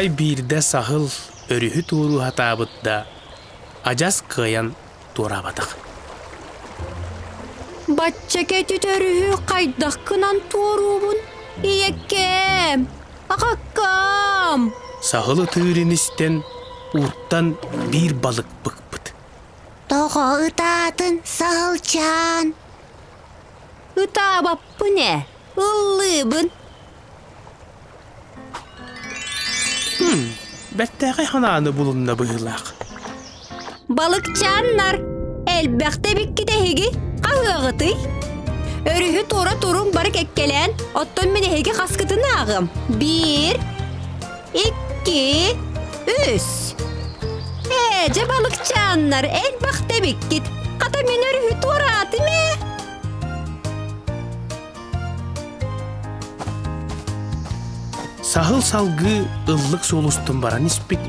Арай биирдэ саһыл өрүһү туоруу сатаабыт да, адьас кыайан туораабатах. Бачча кэтит өрүһү хайдах гынан туоруубун, ийэккээм, аҕаккаам? Саһыл ытыырын истэн, ууттан биир балык быкпыт. Тоҕо ытаатын, саһылчаан? Ытаабаппын ээ, ыллыыбын. Бэртээхэй ханааны булунна быһыылаах. Балыкчааннар, элбэхтэ эбиккит эһиги, хаһыаҕытый? Өрүһү туора туруҥ бары кэккэлээн, оттон мин эһиги хаскытын ааҕыам. Биир, икки, үс. Ээ, дьэ балыкчааннар, элбэхтэ эбиккит. Хата мин өрүһү туораатым ээ. Саһыл салгыы ыллык суол устун баран испит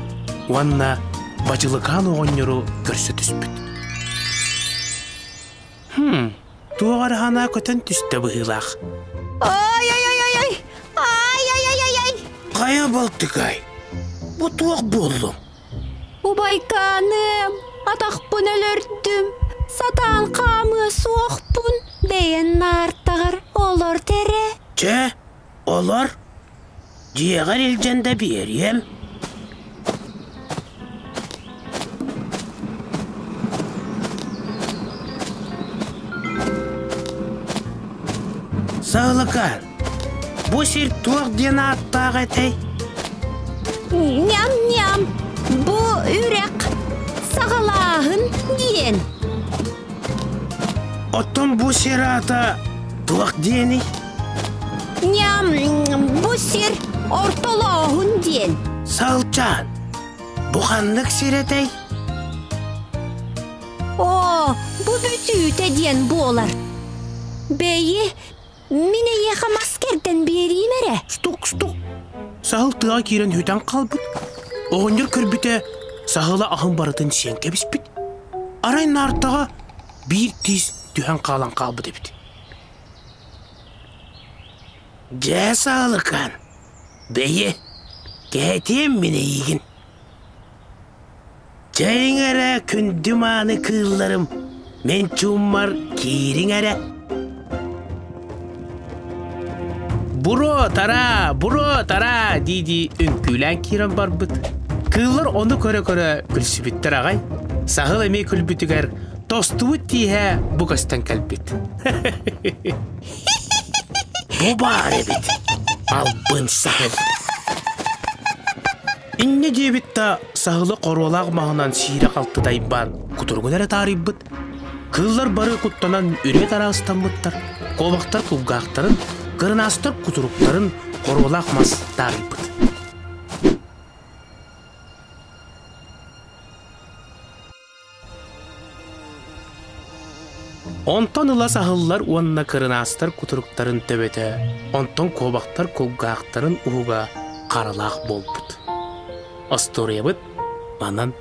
уонна Бадьылыкаан оҕонньору көрсө түспүт. Хм, туох эрэ санаа көтөн түстэ быһыылаах. Ай-ай-ай-ай! Ай-ай-ай-ай! Хайа балтыкай, бу туох буоллуҥ? Убайкааным, атахпын өлөрдүм, сатаан хаамыа суохпун, бэйэн наартаҕар олорт эрэ. Чэ, олор, дьиэҕэр илдьэн да биэриэм. Саалыкаан, бу сир туох диэн ааттаах этэй? Ньам-ньам, бу үрэх саҕалааһын диэн. Оттон бу сир аата туох диэний? Ньам, бу сир ортолооһун диэн. Салчаан, бу ханнык сир этэй? Оо, бу бүтүүтэ диэн буолар. Бэйи, Мин эйиэхэ мас кэрдэн биэриим эрэ. Стук-стук. Саһыл тыаҕа киирэн сүтэн хаалбыт. Оҕонньор көрбүтэ, саһыла аһын барытын сиэн кэбиспит. Арай наартаҕа биир тиис түһэн хаалан хаалбыт эбит. Дьэ, саалыкаан, бэйи, кэһэтиэм мин эйигин. Чэйиҥ эрэ, күндү мааны кыылларым, мин чууммар киириҥ эрэ. Буруо тараа, буруо тараа дии-дии үҥкүүлээн киирэн барбыт. Кыыллар ону көрө-көрө күлсүбүттэр аҕай. Саһыл эмиэ күлбүтүгэр тостубут тииһэ бу көстөн кэлбит. Бу баар эбит, албын саһыл. Инньэ диэбит да, саһылы хоруолаах маһынан сиирэ-халты дайбаан, кутуругун эрэ таарыйбыт. Кыыллар бары куттанан үрүө тараастаммыттар, куобахтар кулгаахтарын, кырынаастар кутуруктарын хоруолаах мас таарыйбыт. Онтон ыла саһыллар уонна кырынаастар кутуруктарын төбөтө, онтон куобахтар кулгаахтарын уһуга харалаах буолбут. Остуоруйабыт манан